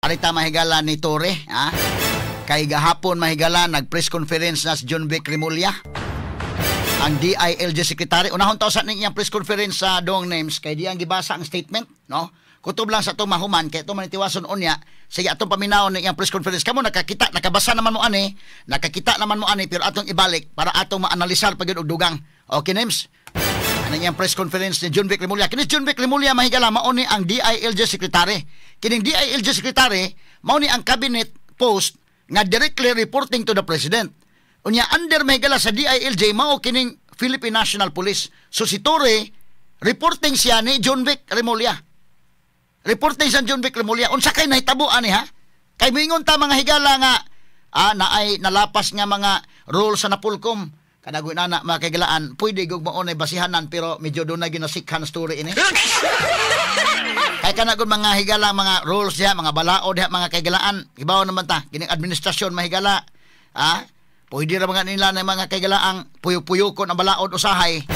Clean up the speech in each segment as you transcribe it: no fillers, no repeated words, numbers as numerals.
Arita mahigala ni Torre, ha? Kay gahapon mahigala nag-press conference na si John Vic Remulla, ang DILG Secretary. Unahon ta sa ning iyang press conference sa dong names kay diyang gibasa ang statement, no? Kutob lang sa itong mahuman kay ito manitiwason unya. Sige, atong paminawon ning iyang press conference. Kamo nakakita, nakabasa naman mo ani, nakakita naman mo ani, pero atong ibalik para atong maanalisar pag og dugang. Okay, names. Ano iyang press conference ni John Vic Remulla? Kini John Vic Remulla mahigala mao ni ang DILG Secretary. Kining DILG Secretary mao ni ang cabinet post nga directly reporting to the President. Unya under mahigala sa DILJ mao kining Philippine National Police. So si Torre reporting siya ni John Vic Remulla. Reporting sa John Vic Remulla. Unsa kay nahitabo ani ha? Kay moingon ta mga higala nga naay nalapas nga mga role sa Napolcom. Kanagoy na mga kaigalaan, pwede gug mao nay basihanan pero medyo dunay ginasikhan story ini. Kay kana gud mga higala mga rules diha, mga balaod diha mga kaigalaan. Ibaw naman ta kining administrasyon mahigala. Ha? Pwede ra mga nila na mga kaigalaang puyok-puyokon ang balaod usahay.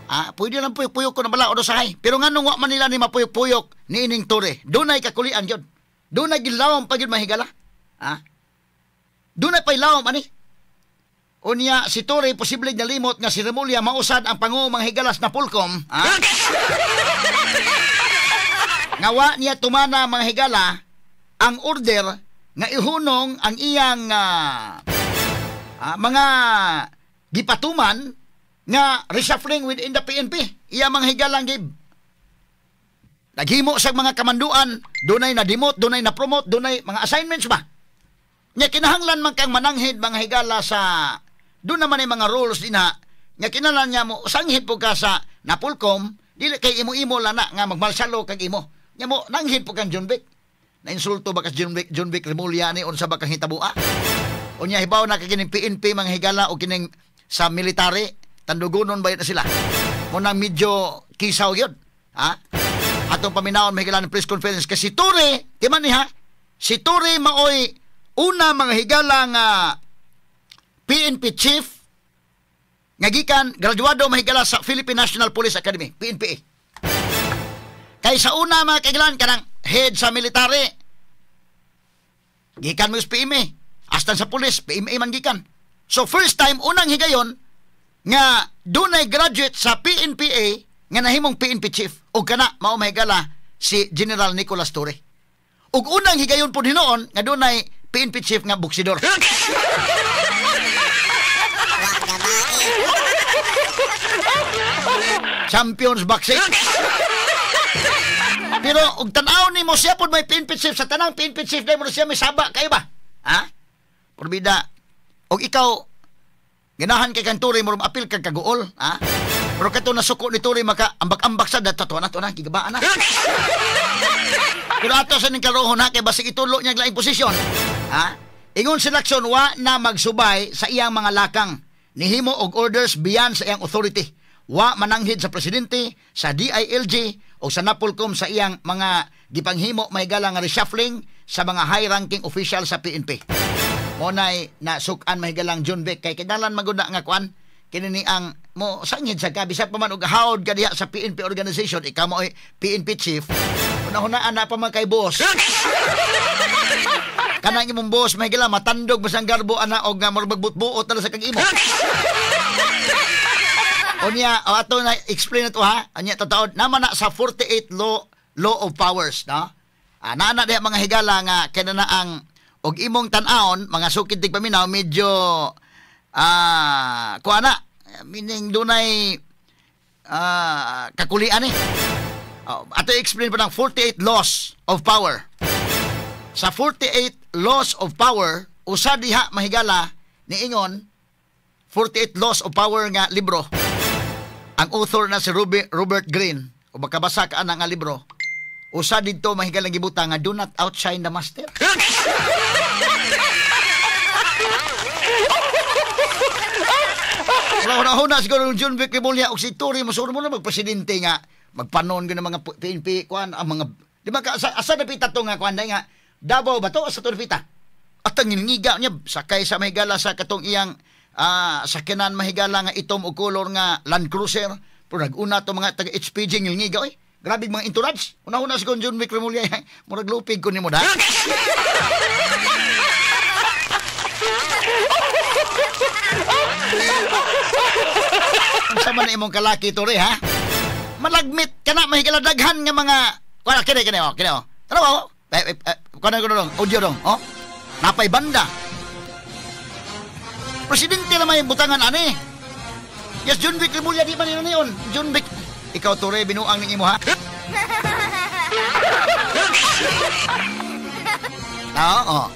Ah, pwede lang puyok-puyokon ang balaod usahay. Pero nganong wa man nila ni mapuyok-puyok ni ining Torre? Dunay kakulian gyud. Dunay gilawom pa gyud mahigala. Ha? Dunay pay lawom ani. Unya si Torre posible nalimot nga si Remulla mausad ang pangu mga higalas na Pulcom. Ha? Nga wa niya tumana mga higala ang order nga ihunong ang iyang mga gipatuman nga reshuffling within the PNP. Iya mga higalang gib. Naghimo sa mga kamanduan, dunay na-demote, dunay na-promote, dunay mga assignments ba? Nya kinahanglan man kang mananghid mga higala sa doon naman ay mga rules din ha. Nga kinahanglan niya mo sanghid po ka sa Napolcom, dili kay imo-imo lang na nga magmalsalo kag imo. Nya mo nanghid po kang John Vic. Nainsulto ba kas John Vic Remulla ni unsa ba kang hitaboa? Unya hibaw na kay kining PNP mga higala o kining sa military, tandugonon ba na sila? Muna medyo kisaw gyud. Ha? Atong paminawon mga higala ng press conference kasi si Torre, di man ni ha? Si Torre maoy una mga higala nga PNP chief nga gikan graduado mahigala sa Philippine National Police Academy, PNPA. Kay sa una mga kailan kanang head sa military gikan mo sa PMA, hasta sa police PMA man gikan. So first time unang higayon nga dunay graduate sa PNPA nga nahimong PNP chief og kana mao mahigala si General Nicolas Torre. Ug unang higayon pud hinuon nga dunay PNP chief nga boksidor. Champions boxing. Pero og tan-aw nimo siya pod may PNP chief sa tanang PNP chief dai mo siya may saba kayo ba? Ha? Porbida. Og ikaw ganahan kay kang Torre mo apil kag kaguol, ha? Pero kato nasuko ni Torre maka ambak-ambak sa dato na to na gigabaan na. Pero ato sa ning karohon ha kay basig itulo niya laing posisyon. Ha? Ingon si Lacson wa na magsubay sa iyang mga lakang. Nihimo og orders beyond sa iyang authority. Wa mananghid sa presidente, sa DILG o sa Napolcom sa iyang mga gipanghimo mahigala nga reshuffling sa mga high-ranking official sa PNP. Monay na sukan mahigalang John Vic kay kinahanglan maguna nga kuan kini ni ang mo sanghid sa ka bisan pa man og hawd ka diha sa PNP organization, ikaw mo ay PNP chief. Una-hunaan na pa man kay boss. Kanang imong boss mahigala matandog basang garbo ana og nga magbutbuot na sa kag imo. Unya, o ato na explain na to ha. Anya tataod naman na sa 48 law of powers, no? Naa na diha mga higala nga kina na ang og imong tan-awon mga sukid tig paminaw medyo kuha na meaning dunay kakulian eh. Oh, ato explain pa ng 48 laws of power. Sa 48 laws of power, usa diha mahigala niingon 48 laws of power nga libro. Ang author na si Robert Greene, o makabasa ka ana nga libro, usa didto mahigala gibutang nga do not outshine the master. Wala na siguro John Vic Remulla og si Torre mo na magpresidente nga magpanon gyud ng mga PNP kuan ang mga di ba ka asa napita to nga kuan nga Davao ba to asa to napita? At ang ngiga niya sakay sa mahigala sa katong iyang sakyanan mahigala nga itom og kolor nga Land Cruiser pero naguna to mga taga HPG ngilngiga oy. Grabe mga entourage. Una-una si John Vic Remulla, murag lupig ko nimo da. Unsa man imong kalaki Torre, ha? Malagmit ka na mahigala daghan nga mga wala kini kini oh, kini oh. Tara oh. Kuno kuno dong, audio dong, oh. Napay banda. Presidente na may butangan ani. Yes, John Vic Remulla di man niyon. John Vic, ikaw Torre binuang ning imo ha. Oo. Oh.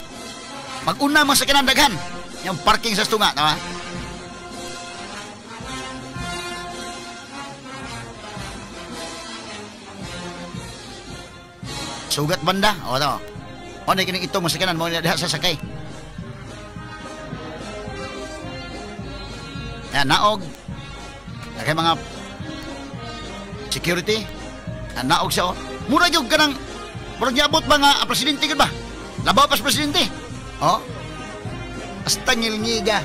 Mag-una man sa kinandaghan. Yung parking sa tunga, tama? Sugat banda. O, tama. O, na kining itong masakanan mo na diha sa sakay. Yan, naog. Kaya mga security. Yan, naog siya, o. Mura yung kanang, murag niabot mga presidente yun ba? Labaw pas presidente. O? Hasta ngilngiga.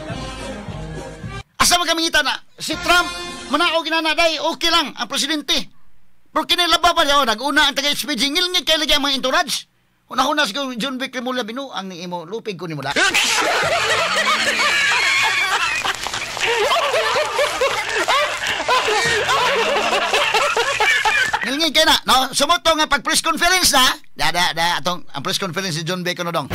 Asa man kami ngita na, si Trump, manaog na day, okay lang ang presidente. Pero kinilaba pa niya, oh, nag-una ang taga-HPG, ngilngig kayo lagi ang mga entourage. Una-una si John Vic Remulla, binuang ni imo, lupig ko ni mo da. Ngilngig kayo na, no? Sumuto nga pag press conference na, da, atong, ang press conference si John Vic, ano dong?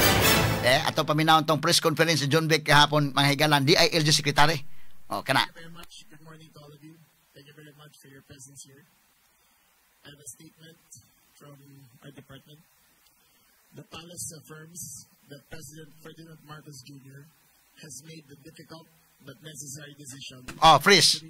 Eh, ato paminawon tong press conference si John Vic kahapon, mga higalan, DILG Secretary. O, kana. Thank you very much. Good morning to all of you. Thank you very much for your presence here. I have a statement from our department. The palace affirms that President Ferdinand Marcos Jr. has made the difficult but necessary decision. Oh, freeze.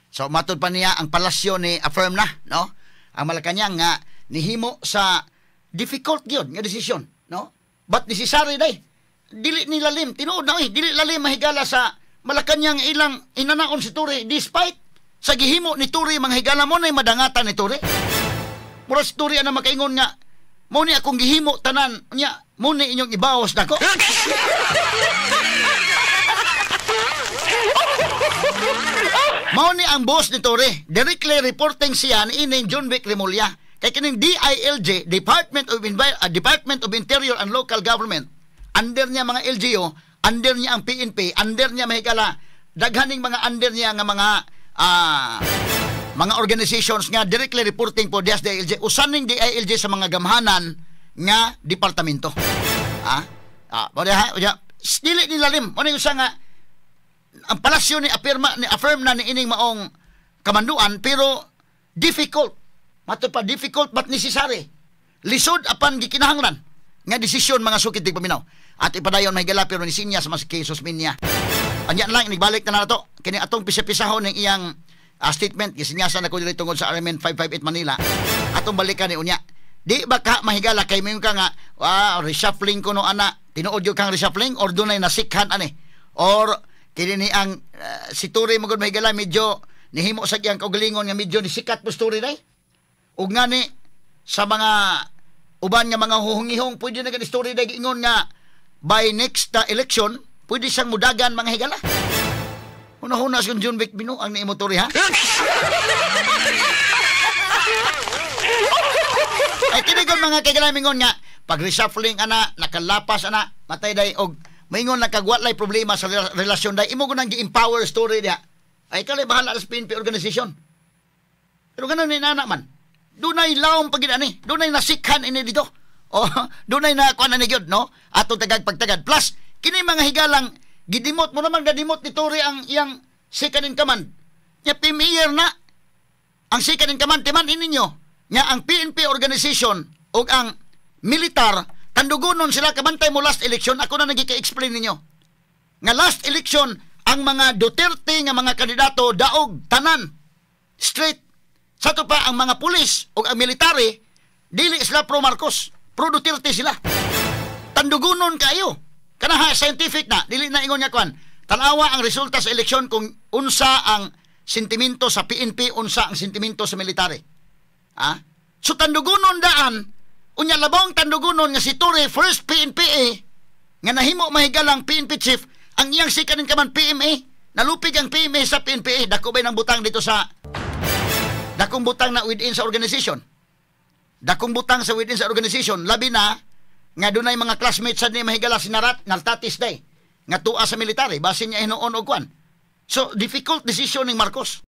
So, matod pa niya, ang palasyo ni affirm na, no? Ang Malacañang nga nihimo sa difficult gyud nga desisyon, no? But necessary day. Dili ni lalim, tinuod na oy, dili lalim mahigala sa Malacañang ilang inanaon si Torre despite sa gihimo ni Torre mga higala mo na madangatan ni Torre. Mura si Torre ana makaingon nga mo ni akong gihimo tanan nya mo ni inyong ibawas nako. Mao ni ang boss ni Torre, directly reporting siya ni ining John Vic Remulla. Kay kining DILG, Department of Interior and Local Government, under niya mga LGU, under niya ang PNP, under niya mahigala daghaning mga under niya nga mga mga organizations nga directly reporting po dias DILG. Usaning DILG sa mga gamhanan nga departamento. Ha? Ah, ha? Dili ni lalim. Ano yung nga ang palasyo ni affirm na ni ining maong kamanduan pero difficult. Mato pa difficult but necessary. Lisod apan gikinahanglan nga desisyon mga sukit dig paminaw. At ipadayon mahigala pero ni sinya sa mas kay Susminya. Anya lang inigbalik na nato kini atong pisa-pisahon ng iyang statement gisinyasan ako diri tungod sa RMN 558 Manila. Atong balikan ni unya. Di ba ka mahigala kay mayon ka nga reshuffling kuno ana, tinuod gyud kang reshuffling or dunay nasikhan ani or kini ni ang si Torre mo gud mahigala medyo nihimo sa iyang kaugalingon nga medyo ni sikat po story day. Ug ngani sa mga uban nga mga huhungihong pwede na gani story day giingon nga by next election pwede siyang mudagan mga higala. Una-una si John Vic binuang ni imo Torre ha. Ay kini mga kagala mingon nga pag reshuffling ana nakalapas ana matay day og maingon na kagwalay problema sa relasyon day imo gunang gi-empower story diha. Ay kali bahala sa PNP organization. Pero ganun ni nana man. Dunay laom pagid ani, dunay nasikhan ini dito. O dunay na kuan ani gyud no atong tagag pagtagad. Plus kini mga higalang gidimot mo naman gadimot ni Torre ang iyang second in command. Nya premier na ang second in command timan ininyo nga ang PNP organization ug ang militar tandugonon sila kabantay mo last election. Ako na nagika-explain ninyo nga last election ang mga Duterte nga mga kandidato daog tanan straight. Sa to pa ang mga pulis o ang military dili sila pro Marcos, pro Duterte sila. Tandugonon kayo. Kanaha scientific na, dili na ingon nga kwan. Tanawa ang resulta sa eleksyon kung unsa ang sentimento sa PNP, unsa ang sentimento sa military. Ha? So tandugonon daan, unya labong tandugonon nga si Torre first PNPA nga nahimo mahigalang PNP chief, ang iyang second in command PMA, nalupig ang PMA sa PNPA. Dako bay ng butang dito sa Dakong butang na within sa organization. Dakong butang sa within sa organization, labi na nga dunay mga classmates sa ni, mahigala, si Narat Nartates day nga tuwa sa military, basin niya hinuon og kwan. So difficult decision ning Marcos.